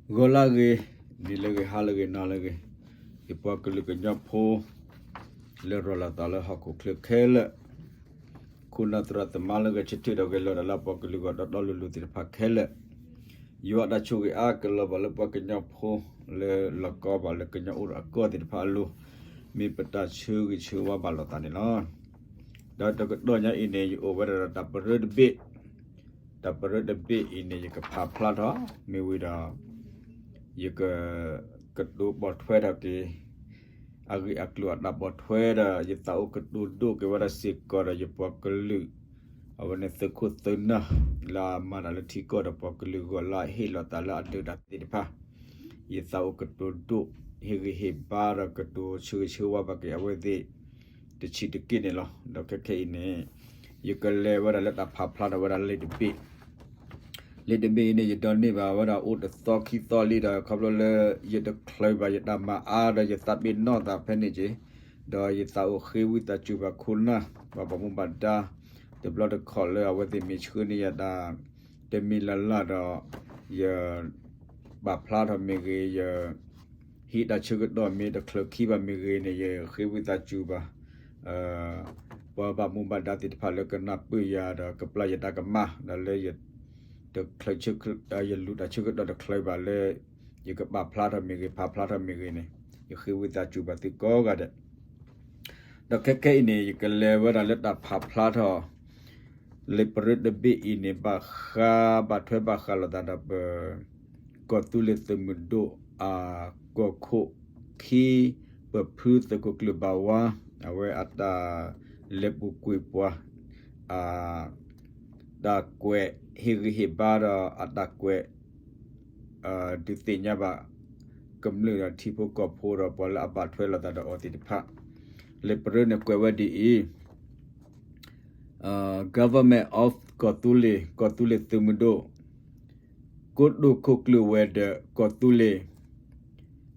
ဂီၤလၢဂ့ၤ, နံၤလၢဂ့ၤ, ဟါလၢဂ့ၤ, နၤလၢဂ့ၤ, ယပှၤကလုာ်ကညီဖိ လၢရၤလီၤသးလၢဟီၣ်ခိၣ်ချၢခဲလၢာ်, ခိၣ်နၢ်သရၣ်သမါလၢဂဲၤဆၢထၢၣ်ဒီးဂဲၤလီၤတၢ်လၢပှၤကလုာ်ဂီၢ်တီတီလိၤလိၤသ့ၣ်တဖၣ်ခဲလၢာ်, ယွၤတၢ်ဆိၣ်ဂ့ၤအါကလီၤဘၣ်လၢပှၤကညီဖိ လၢလီၤကီဘၣ်လၢကညီအိၣ်ဒီးအကီၢ်သ့ၣ်တဖၣ်အလိၤ, မ့ၢ်ပတၢ်ဆၢဂ့ၤဆၢဝါဘၣ်လိာ်သးန့ၣ်လီၤ. ဒီးတကတီၢ်ညါအံၤန့ၣ် ယအိၣ်ဝဲဒၣ်ဒီးတၢ်ပရၢတဘ့ၣ်, တၢ်ပရၢတဘ့ၣ်အံၤန့ၣ် ယကဖးဖျါထီၣ် မ့ၢ်ဝံၤဒီး ယက ကတိၤပိာ်ထွဲထီၣ်က့ၤ အဂ့ၢ်အကျိၤအတၢ်ပိာ်ထွဲဒီး ယသးအိၣ်ကတိၤဒိၣ်က့ၤဝဲဒၣ်စ့ၢ်ကီးဒီးယပှၤကလုာ် အဝဲန့ၣ်သုးခိၣ်သုးနၢ် လၢအမၤတၢ်လၢထံကီၢ်ဒီးပှၤကလုာ်ဂီၢ်လၢအဟ့ၣ်လီၤသးလၢအဒုးတၢ်သ့ၣ်တဖၣ်, ယသးအိၣ်ကတိၤဒိၣ် ဟ့ၣ်ဂံၢ်ဟ့ၣ်ဘါဒီးကတိၤဆၢဂ့ၤဆၢဝါဘၣ်က့ၤအဝဲသ့ၣ် တဆံးတက့ၢ်န့ၣ်လီၤ. ဒီးခဲခဲအံၤန့ၣ် ယကလဲၤဝဲဒၣ်လၢတၢ်ဖးဖျါထီၣ်ဝဲဒၣ်လံာ်တဘ့ၣ် လံာ်တဘ့ၣ်အံၤန့ၣ် ယဒိးန့ၢ်ဘၣ်ဝဲဒၣ်အိၣ်တသီခံသီလံဒီး ခီဖျိလၢယတချုးဘၣ်ယတၢ်မၤအါဒီးယသးပ့ၤနီၣ်သးဖဲန့ၣ်က့ၤ, ဒီးယသးအိၣ်ဃ့ဝံသးစူၤဘၣ်ခိၣ်နၢ် ပှၤဘၣ်မူဘၣ်ဒါ တဘျီတခီၣ်လၢအဝဲသ့ၣ်မ့ၢ်ဆှၢန့ၢ်ယၤတၢ် တမံၤလၢ်လၢ်ဒီး ယ ပာ်ဖျါထီၣ်မ့ၢ်ဂ့ၤ, ယ ဟံးတၢ်ဆၢကတီၢ်မ့ၢ်တချုးခံဘၣ်မ့ၢ်ဂ့ၤန့ၣ် ယဃ့ဝံသးစူၤဘၣ် ပှၤဘၣ်မူဘၣ်ဒါသ့ၣ်တဖၣ်လၢကနၢ်ပၢၢ်ယၤဒီးကပျၢ်ယတၢ်ကမၣ် ဒီးလၢယ တချုး ယလူၤတၢ်ဆၢကတီၢ်တချုးဘၣ်လၢ ယကပာ်ဖျါထီၣ်မ့ၢ်ဂ့ၤ ဖးဖျါထီၣ်မ့ၢ်ဂ့ၤန့ၣ် ယဃ့ဝံသးစူၤဘၣ်သုကိးဂၤဒဲး ဒီးခဲခဲအံၤန့ၣ် ယကလဲၤဝဲဒၣ်လၢတၢ်ဖးဖျါထီၣ် လံာ်ပရၢတဘ့ၣ်အံၤန့ၣ် ဘၣ်ဃးဘၣ်ထွဲဘၣ်ဃးလိာ်သးဒီးပ ကီၢ်သူလ့ၤသုးမုၢ်ဒိၣ်အကီၢ်ခိၣ်ခံ ပဖုသုးခိၣ်ကျၢၢ်ဘၣ်ဝါ အဝဲအတၢ်လဲၤပူၤကွံာ်ပှၤ အတၢ်ကွဲးဟ့ၣ်ဂံၢ်ဟ့ၣ်ဘါဒီးအတၢ်ကွဲး ဒုးသ့ၣ်ညါဘၣ် ကမျၢၢ်ဒီးထံဖိကီၢ်ဖိဒီးပှၤလၢအဘၣ်ထွဲလိာ်သးဒီးအီၤသ့ၣ်တဖၣ် လံာ်ပရၢန့ၣ်ကွဲးဝဲဒ်အံၤ Government of ကီၢ်သူလ့ၤ ကီၢ်သူလ့ၤသုးမုၢ်ဒိၣ် ကိတိာ်ခိၣ်ကျၢၢ်ဝဲၤဒၢးကီၢ်သူလ့ၤ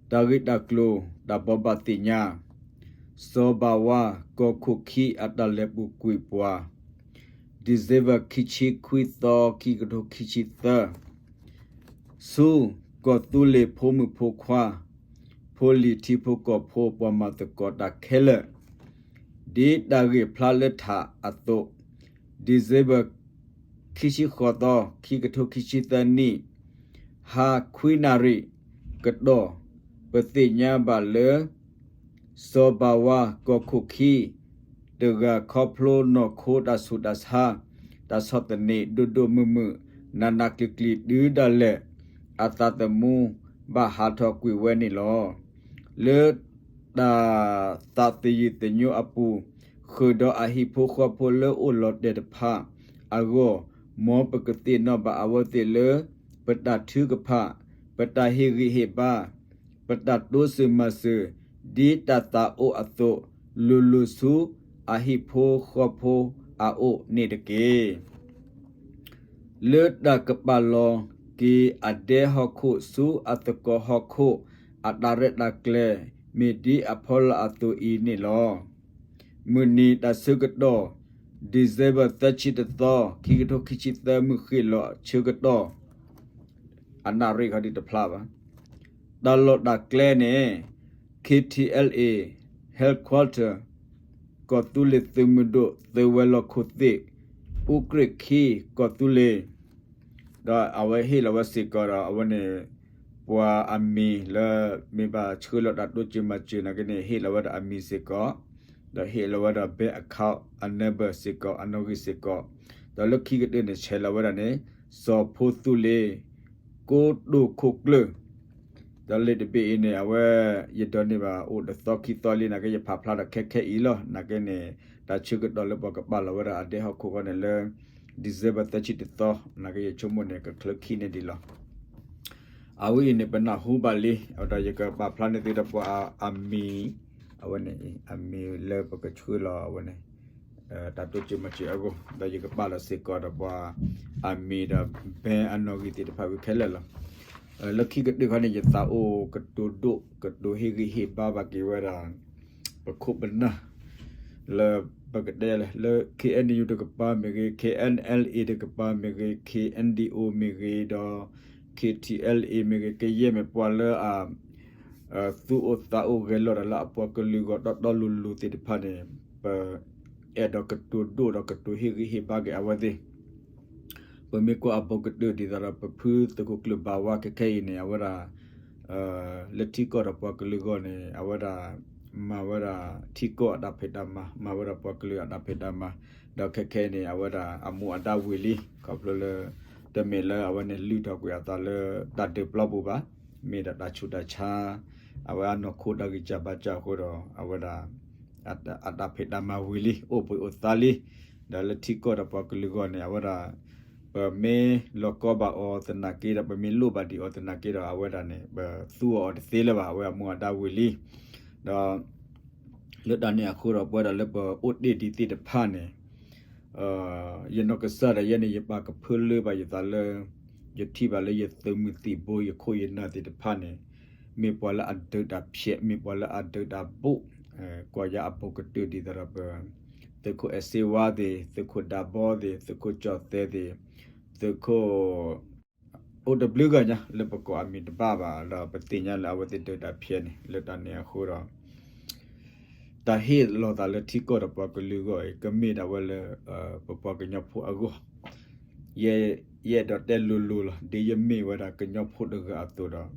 တၢ်ဂ့ၢ်တၢ်ကျိၤ တၢ်ဘိးဘၣ်သ့ၣ်ညါ စီၤဘၣ်ဝါ ကီၢ်ခိၣ်ခံအတၢ်လဲၤပူၤကွံာ်ပှၤ December ခံဆံခွံသီ ခံကထိခံဆံသၢ ဆူ ကီၢ်သူလ့ၤဖိမုၣ်ဖိခွါ ဖိလံၤထံဖိကီၢ်ဖိပှၤမၤသကိးတၢ်ခဲလၢာ် ဒ်တၢ်ဂ့ၢ်ဖျါလၢထးအသိး December ခံဆံဃိးသီ ခံကထိခံဆံသၢနံၣ် ဟါခွံနၣ်ရံၣ်ကတီၢ် ပသ့ၣ်ညါဘၣ်လၢ စီၤဘၣ်ဝါကီၢ်ခိၣ်ခံ တဂၤခီဖျိနီၢ်ခိတၢ်ဆူးတၢ်ဆါ တၢ်ဆီၣ်သနံးဒိၣ်ဒိၣ်မုၢ်မုၢ် နးနးကျံၤကျံၤတုၤဒၣ်လဲာ် အသးသမူဘၣ်ဟးထီၣ်ကွံာ်ဝဲန့ၣ်လီၤ. လၢတၢ်သးသယုၢ်သညိအပူၤ ဃုာ်ဒီးအဟံၣ်ဖိဃီဖိလၢအိၣ်လီၤတဲာ်တဖၣ်အဂီၢ် မ်ပကသ့ၣ်နီၣ်ဘၣ်အဝဲသ့ၣ်လၢ ပတၢ်ထုကဖၣ်, ပတၢ်ဟ့ၣ်ဂံၢ်ဟ့ၣ်ဘါ, ပတၢ်တိစၢၤမၤစၢၤ ဒ်တၢ်သးအိၣ်အသိး လိၤလိၤဆူအဟံၣ်ဖိဃီဖိအအိၣ်န့ၣ်တက့ၢ်. လၢတၢ်ကပာ်လီၤက့ၤအဒဲဟီၣ်ခိၣ်ဆူအသကိးဟီၣ်ခိၣ် အတၢ်ရဲၣ်တၢ်ကျဲၤ မ့ၢ်ဒ်အဖီလာ်အသိးအံၤန့ၣ်လီၤ. မုၢ်နံၤတၢ်ဆၢကတီၢ် December သၢဆံတသီ ခံကထိခံဆံသၢ မုၢ်ဃ့ၢ်လီၤဆၢကတီၢ် အနၣ်ရံၣ်ခီဒုးတဖျါဘၣ်. တၢ်လီၢ်တၢ်ကျဲန့ၣ် K T L A Headquarter ကီၢ်သူလ့ၤသုးမုၢ်ဒိၣ် သုးဝဲၤလီၢ်ခိၣ်သ့ၣ် အူကြ့ၣ်ခံ ကီၢ်သူလ့ၤ ဒီးအဝဲဟ့ၣ်လီၤဝဲစ့ၢ်ကီးဒီး အဝဲန့ၣ် ပှၤအမံၤလၢ မ့ၢ်ဘၣ်ဆှၢလီၤတၢ်တိစၢၤမၤစၢၤနာ်က့န့ၣ် ဟ့ၣ်လီၤဝဲဒၣ်အမံၤစ့ၢ်ကီး, ဒီးဟ့ၣ်လီၤဝဲဒၣ် bank account အ number စ့ၢ်ကီး အနီၣ်ဂံၢ်စ့ၢ်ကီး, ဒီးလၢခံကတၢၢ်န့ၣ် ဆဲးလီၤဝဲဒၣ်န့ၣ် စီၤဖိသူလ့ၤ ကိတိာ်ခိၣ်ကျၢၢ် ဒီးလံာ်တဘ့ၣ်အံၤန့ၣ် အဝဲ ယဒိးန့ၢ်ဘၣ်အိၣ်တသီခံသီလံ နာ်က့ ယဖးဖျါဒီးခဲခဲအံၤလီၤ. နာ်က့န့ၣ် တၢ်ဆၢကတီၢ်လၢပှၤကပာ်လီၤဝဲဒၣ်အဒဲဟီၣ်ခိၣ်ဃီန့ၣ်လၢ December သၢဆံတသီ နာ်က့ ယဆိကမိၣ်န့ၣ် ကချုးခံန့ၣ်ဒံးလီၤ. အဝဲအံၤန့ၣ် ပနၢ်ဟူဘၣ်လံ ဒီးယကပာ်ဖျါန့ၢ်သုဒီးပှၤအမံၤ အဝဲန့ၣ် အမံၤလၢပကဆှၢလီၤအဝဲန့ၣ် တၢ်တိစၢၤမၤစၢၤအဂီၢ် ဒီးယကပာ်လီၤစ့ၢ်ကီးဒီးပှၤအမံၤဒီး bank အနီၣ်ဂံၢ်သ့ၣ်တဖၣ်ဝံၤခဲလၢာ်လီၤ. လၢခံကတၢၢ်ခီန့ၣ် ယသးအိၣ်ကတိၤဒိၣ် ကတိၤဟ့ၣ်ဂံၢ်ဟ့ၣ်ဘါဘၣ်က့ၤဝဲဒၣ် ပခိၣ်ပနၢ် လၢပကတဲလၢ လၢ K N U တကပၤမ့ၢ်ဂ့ၤ, K N L A တကပၤမ့ၢ်ဂ့ၤ, K N D O မ့ၢ်ဂ့ၤ, ဒီး K T L A မ့ၢ်ဂ့ၤ ကယဲၢ်မ့ၢ်ပှၤလၢအ သူၣ်အိၣ်သးအိၣ်ဂဲၤလိာ်တၢ်လၢအပှၤကလုာ်ဂီၢ်တီတီလိၤလိၤသ့ၣ်တဖၣ်န့ၣ် ပ အဲၣ်ဒိးကတိၤဒိၣ်ဒီးကတိၤဟ့ၣ်ဂံၢ်ဟ့ၣ်ဘါက့ၤအဝဲသ့ၣ် ပမ့ၢ်ကွၢ်အဘူးကတၢၢ်ဒ်သိးဒီး ပဖုသုးခိၣ်ကျၢၢ်ဘၣ်ဝါခဲခဲအံၤန့ၣ် အဝဲဒၣ် လၢထံကီၢ်ဒီးပှၤကလုာ်ဂီၢ်န့ၣ် အဝဲဒၣ် မၤဝဲဒၣ်ထံကီၢ်အတၢ်ဖံးတၢ်မၤ မၤဝဲဒၣ်ပှၤကလုာ်အတၢ်ဖံးတၢ်မၤ ဒီးခဲခဲအံၤန့ၣ် အဝဲဒၣ်အမူအဒါဝံၤလံ ခီဖျိလၢ တမ့ၢ်လၢအဝဲန့ၣ်လုၢ်ထီၣ်ကွံာ်အသးလၢတၢ်ဒုးပျီပူၤဘၣ် မ့ၢ်ဒၣ်တၢ်ဆူးတၢ်ဆါ အဝဲအနီၢ်ခိတၢ်ဂံၢ်စၢ်ဘါစၢ်အဃိဒီး အဝဲဒၣ် အတၢ်ဖံးတၢ်မၤဝံၤလံ အိၣ်ဘှံးအိၣ်သါလံ ဒီးလၢထံကီၢ်ဒီးပှၤကလုာ်ဂီၢ်န့ၣ် အဝဲဒၣ် ပမ့ၢ်လီၤကီဘၣ်အီၤသနာ်က့ဒီး ပမ့ၢ်လိၣ်ဘၣ်ဒံးအီၤသနာ်က့ဒီး အဝဲဒၣ်န့ၣ် ပသူအီၤအီၤတသ့လၢၤဘၣ် အဝဲအမူအဒါဝံၤလံ ဒီး လၢတၢ်န့ၣ်အဃိဒီး ပဝဲဒၣ်လၢပအိၣ်တ့ၢ်ဒံးသ့ၣ်တဖၣ်န့ၣ် ယနီၢ်ကစၢ်ဒၣ်ယဲန့ၣ် ယပာ်ကဖၢလၢဘၣ်ယသးလၢ ယထံၣ်ဘၣ်လၢယသုးမုၢ်သံၣ်ဘိ ယခိၣ်ယနၢ်သ့ၣ်တဖၣ်န့ၣ် မ့ၢ်ပှၤလၢအဒုးတၢ်ဖျဲး မ့ၢ်ပှၤလၢအဒုးတၢ်ဘိၣ် ကွၢ်ယါအဘူးကတၢၢ်ဒ်သိးဒီးပ သုးခိၣ်အဲၣ်စ့ဝါသ့ၣ် သုးခိၣ်ဒးဘီသ့ၣ် သုးခိၣ်ကၠီၣ်သဲသ့ၣ် သုးခိၣ် အိၣ်တဘျုးဂၤညါ လၢပကိးအမံၤတဘၣ်ဘၣ် ဒီးပသ့ၣ်ညါလၢအဝဲသ့ၣ်ဒုးတၢ်ဖျဲးန့ၣ် လၢတၢ်န့ၣ်အဃိဒီး တၢ်ဟ့ၣ်လီၤသးလၢထံကီၢ်ဒီးပှၤကလုာ်အဂီၢ်အံၤ ကမ့ၢ်ဒၣ်ဝဲလၢ ပပှၤကညီဖိအဂီၢ် ယ ယအဲၣ်ဒိးတဲလိၤလိၤလီၤ ဒ်ယမ့ၢ်ဝဲဒၣ်ကညီဖိတဂၤအသိးဒီး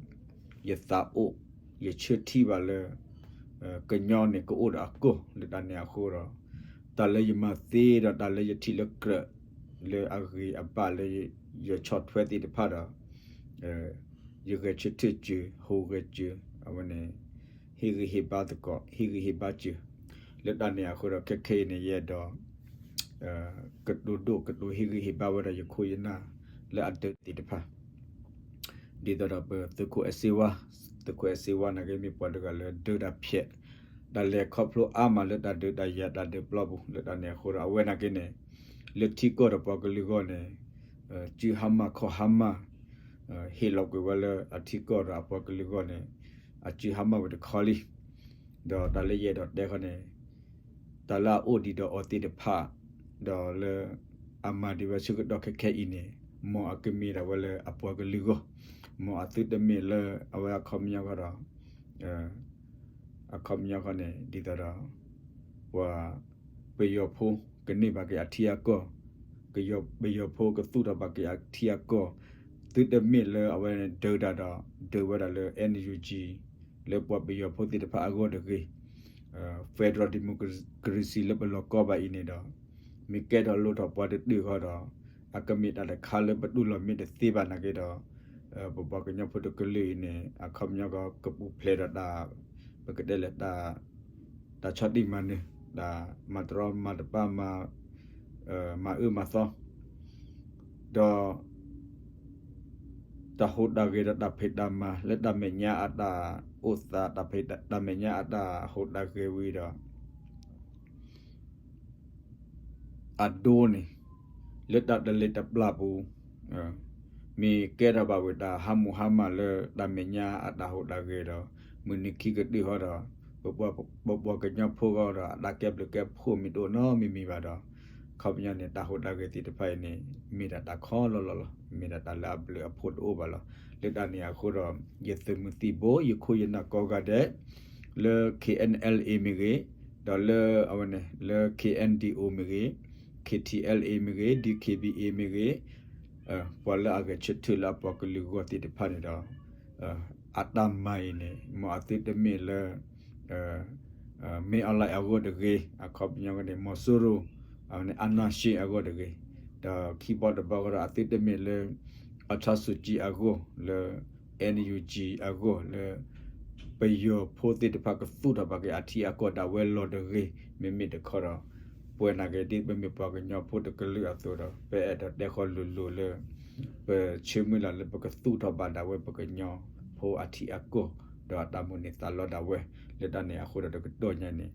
ယသးအိၣ် ယဆၢထံၣ်ဘၣ်လၢ ကညီန့ၣ်ကအိၣ်ဒီးအကီၢ် လၢတၢ်န့ၣ်အဃိဒီး တၢ်လၢယမၤသ့ဒီးတၢ်လၢယထံၣ်လၢကြၢး လၢအဂ့ၤအဘၣ်လၢ ယဆီၣ်ထွဲသ့ၣ်တဖၣ်ဒီး ယဂဲၤဆၢထၢၣ်စၢၤ ဟူးဂဲၤစၢၤ အဝဲန့ၣ် ဟ့ၣ်ဂံၢ်ဟ့ၣ်ဘါသကိး ဟ့ၣ်ဂံၢ်ဟ့ၣ်ဘါစၢၤ လၢတၢ်န့ၣ်အဃိဒီး ခဲခဲအံၤန့ၣ် ယအဲၣ်ဒိး ကတိၤဒိၣ်ကတိၤဟ့ၣ်ဂံၢ်ဟ့ၣ်ဘါဝဲဒၣ်ယခိၣ်ယနၢ် လၢအဒုးသ့ၣ်တဖၣ် ဒ်သိးဒီးပသုးခိၣ်အဲၣ်စ့ဝါ သုးခိၣ်အဲၣ်စ့ဝါနာ်က့မ့ၢ်ပှၤတဂၤလၢဒုးတၢ်ဖျဲး တၢ်လဲၤခီဖျိအါမးလၢတၢ်ဒုးတၢ်ယၤတၢ်ဒုးပျီပူၤ လၢတၢ်န့ၣ်အဃိဒီးအဝဲနာ်က့န့ၣ် လၢထံကီၢ်ဒီးပှၤကလုာ်ဂီၢ်န့ၣ် စုဟါမၢ်ခီၣ်ဟါမၢ် ဟ့ၣ်လီၤကွံာ်ဝဲလၢအထံကီၢ်ဒီးအပှၤကလုာ်ဂီၢ်န့ၣ် အစုဟါမၢ်ဝဲတခီလံ ဒီးတၢ်လၢယအဲၣ်ဒိးတဲခီန့ၣ် တၢ်လၢအအိၣ်ဒံးဒီးအီၤသ့ၣ်တဖၣ် ဒီးလၢ အမၤဒံးဝဲဆၢကတီၢ်ခဲခဲအံၤန့ၣ် မ်အကမ့ၢ်ဒၣ်ဝဲလၢအပှၤကလုာ်ဂီၢ် မ်အသုတမ့ၢ်လၢအဝဲအခီပညီဃီဒီး အခီပညီဃီန့ၣ် ဒ်သိးဒီး ပှၤ ပယီၤဖိကန့ၢ်ဘၣ်က့ၤအထံအကီၢ် ပယီၤဖိကသူၣ်ထီၣ်ဘၣ်က့ၤအထံအကီၢ် သုတမ့ၢ်လၢအဝဲဒၣ်ဒုးတၢ်ဒီး ဒုးဝဲဒၣ်လၢ NUG လၢပှၤပယီၤဖိသ့ၣ်တဖၣ်အဂီၢ်တဂ့ၤ Federal Democracy လၢပလီၤကီဘၣ်အံၤန့ၣ်ဒီး မ့ၢ်ကဲထီၣ်လိၣ်ထီၣ်ပှၤတတုၤဃီဒီး အကမ့ၢ်တၢ်တခါလၢပတူၢ်လိာ်မ့ၢ်တသ့ဘၣ်နာ်က့ဒီး ပပှၤကညီဖိတကလုာ်အံၤန့ၣ် အခီပညီကပူၤဖျဲးဒီးတၢ် ပကတဲလၢ တၢ်ဆီၣ်တံၢ်မၤနၢၤ တၢ်မၤတရီမၤတပါ မၤအၢမၤသီ ဒီး တၢ်ဟူးတၢ်ဂဲၤဒီးတၢ်ဖံးတၢ်မၤလၢတၢ်မဲာ်ညါအတၢ်အိၣ်သး တၢ်မဲာ်ညါအတၢ်ဟူးတၢ်ဂဲၤဝံၤဒီး အဒိန့ၣ် လၢတၢ်တလ့ၤတပျၢ်ပူၤ မ့ၢ်ကဲထီၣ်ဘၣ်ဝဲတၢ်ဟးမူဟါမၢ်လၢတၢ်မဲာ်ညါအတၢ်ဟူးတၢ်ဂဲၤဒီး မုၢ်နံၤခံကတၢၢ်ဃီဒီး ပပှၤကညီဖိဃီဒီး အတၢ်ကဲဘျုးကဲဖှိၣ်မ့ၢ်တအိၣ်နီတမံၤမံၤဘၣ်ဒီး အခီပညီန့ၣ် တၢ်ဟူးတၢ်ဂဲၤသ့ၣ်တဖၣ်အံၤန့ၣ် မ့ၢ်ဒၣ်တၢ်ခီလီၤလီၤလီၤ မ့ၢ်ဒၣ်တၢ်လၢအဘျုးအဖှိၣ်တအိၣ်ဘၣ်လီၤ. လၢတၢ်န့ၣ်အဃိဒီး ယသုးမုၢ်သံၣ်ဘိ ယခိၣ်ယနၢ်ကိးဂၤဒဲး လၢ KNLA မ့ၢ်ဂ့ၤ, ဒီးလၢအဝဲန့ၣ် လၢ KNDO မ့ၢ်ဂ့ၤ, KTLA မ့ၢ်ဂ့ၤ, DKBA မ့ၢ်ဂ့ၤ, ပှၤလၢအဂဲၤဆၢထၢၣ်လၢအပှၤကလုာ်ဂီၢ်သ့ၣ်တဖၣ်န့ၣ်ဒီး အတၢ်မၤအံၤန့ၣ် မ်အသုတမ့ၢ်လၢ မ့ၢ်အီၤလၢအဂီၢ်တဂ့ၤ, အခီပညီကန့ၣ် မီၤစိရိၤ အဝဲန့ၣ်အနၢ်ၡ့အဂီၢ်တဂ့ၤ, ဒီးခံဘီတဘီဃီဒီး အသုတမ့ၢ်လၢ အီၣ်ဆၣ်စူၣ်ကၠံအဂီၢ် လၢ NUG အဂီၢ် လၢ ပယီၤဖိသ့ၣ်တဖၣ်ကသူၣ်ထီၣ်ဘၣ်က့ၤအထံအကီၢ်ဒၣ်ဝဲလီၤတဂ့ၤ, မ့မ့ၢ်တခီဒီး ပဝဲနာ်က့ဒ်ပမ့ၢ်ပှၤကညီဖိတကလုာ်အသိးဒီး ပအဲၣ်ဒိးတဲဃီလိၤလိၤလၢ ပဆၢမုၢ်လၢ်လၢပကသူၣ်ထီၣ်ဘၣ်ဒၣ်ဝဲပကညီဖိအထံအကီၢ် ဒီးအတၢ်မိၣ်န့ၢ်သးလီဒၣ်ဝဲ လၢတၢ်န့ၣ်အဃိဒီးတကတီၢ်ညါန့ၣ်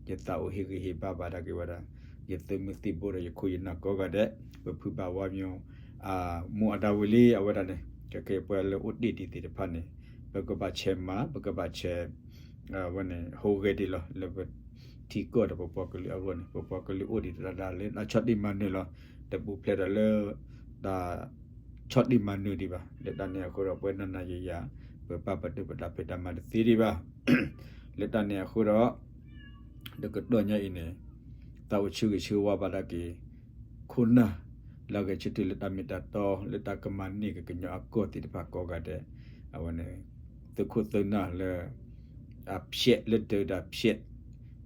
ယသးအိၣ်ဟ့ၣ်ဂံၢ်ဟ့ၣ်ဘါဘၣ်ဒၣ်က့ၤဝဲဒၣ် ယသုးမုၢ်သံၣ်ဘိဒီးယခိၣ်ယနၢ်ကိးဂၤဒဲး ပဖုဘၣ်ဝါမၠိ မူအဒါဝံၤလံ အဝဲဒၣ်န့ၣ် ကက့ၤပှဲၤလၢအိၣ်တ့ၢ်ဒံးသ့ၣ်တဖၣ်န့ၣ် ပကဘၣ်ဆဲးမၤ ပကဘၣ်ဆဲး ဝဲန့ၣ် ဟူးဂဲၤဒံးလီၤ လၢပထံကီၢ်ဒီးပပှၤကလုာ်အဂီၢ်န့ၣ် ပပှၤကလုာ်အိၣ်ဒံးတၢ်လၢတၢ်ဆီၣ်တံၢ်မၤနၢၤလီၤ တပူၤဖျဲးဒီးလၢ တၢ် ဆီၣ်တံၢ်မၤနၢၤဒံးဘၣ်. လၢတၢ်န့ၣ်အဃိဒီး ပဝဲနၤနၤယၤယၤ ပပာ်ပတုာ်ပတၢ်ဖံးတၢ်မၤတသ့ဒံးဘၣ်. လၢတၢ်န့ၣ်အဃိဒီး တကတီၢ်ညါအံၤန့ၣ် သးအိၣ်ဆၢဂ့ၤဆၢဝါဘၣ်ဒၣ်က့ၤ ခိၣ်နၢ် လၢအဂဲၤဆၢထၢၣ်လၢတၢ်မ့ၢ်တၢ်တီ လၢတၢ်ကမၤန့ၢ်က့ၤကညီအကီၢ်သ့ၣ်တဖၣ်ကိးဂၤဒဲး, အဝဲန့ၣ် သုးခိၣ်သုးနၢ်လၢ အဖျဲးလၢဒၢးဒီးဖျဲး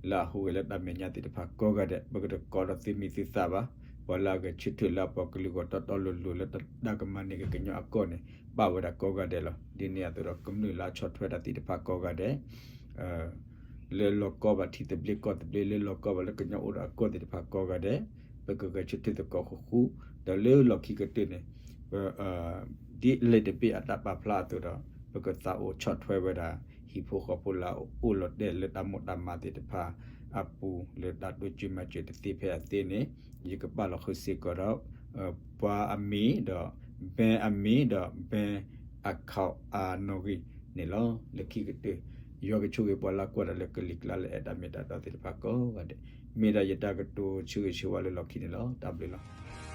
လၢအဟူးဂဲၤလၢတၢ်မဲာ်ညါသ့ၣ်တဖၣ်ကိးဂၤဒဲး ပကတကိးဒီးသုမံၤသုသးဘၣ်. ပှၤလၢအဂဲၤဆၢထၢၣ်လၢအပှၤကလုာ်ဂီၢ်တီတီလိၤလိၤ လၢတၢ်ကမၤန့ၢ်က့ၤကညီအကီၢ်န့ၣ် ပာ်ဝဲဒၣ်ကိးဂၤဒဲးလီၤ. ဒ်န့ၣ်အသိးဒီး ကမျၢၢ်လၢအဆီၣ်ထွဲတၢ်သ့ၣ်တဖၣ်ကိးဂၤဒဲး လၢလီၢ်ကီဘၣ်ထံသဘျ့ကီၢ်သဘျ့ လၢလီၢ်ကီဘၣ်လၢကညီအိၣ်ဒီးအကီၢ်သ့ၣ်တဖၣ်ကိးဂၤဒဲး ပကဂဲၤဆၢထၢၣ်သကိးဃူဃူ, ဒီးလၢလီၢ်ခံကတၢၢ်န့ၣ် ဒ်လဲၣ်တဘ့ၣ်အတၢ်ပာ်ဖျါအသိးဒီး ပကသးအိၣ်ဆီၣ်ထွဲဝဲဒၣ် ဟံၣ်ဖိဃီဖိလၢအအိၣ်လီၤတဲာ်လၢတၢ်မိၢ်တၢ်မၤသ့ၣ်တဖၣ်အပူၤ လၢတၢ်တိစၢၤမၤစၢၤတသ့ဖဲအသ့န့ၣ် ယကပာ်လီၤဃုာ်စ့ၢ်ကီးဒီး ပှၤအမံၤဒီး Ben အမံၤဒီး Ben account အနီၣ်ဂံၢ်န့ၣ်လီၤ. လၢခံကတၢၢ် ယွၤကဆိၣ်ဂ့ၤပှၤလၢကွၢ်တၢ်လၢကလံၤကျါလၢအဲၣ်တၢ်မ့ၢ်တၢ်တီသ့ၣ်တဖၣ်ကိးဂၤဒဲး, မ့ၢ်ဒၣ်ယတၢ်ကတိၤဆၢဂ့ၤဆၢဝါလၢလီၢ်ခံန့ၣ်လီၤ. တၢ်ဘျုးလီၤ.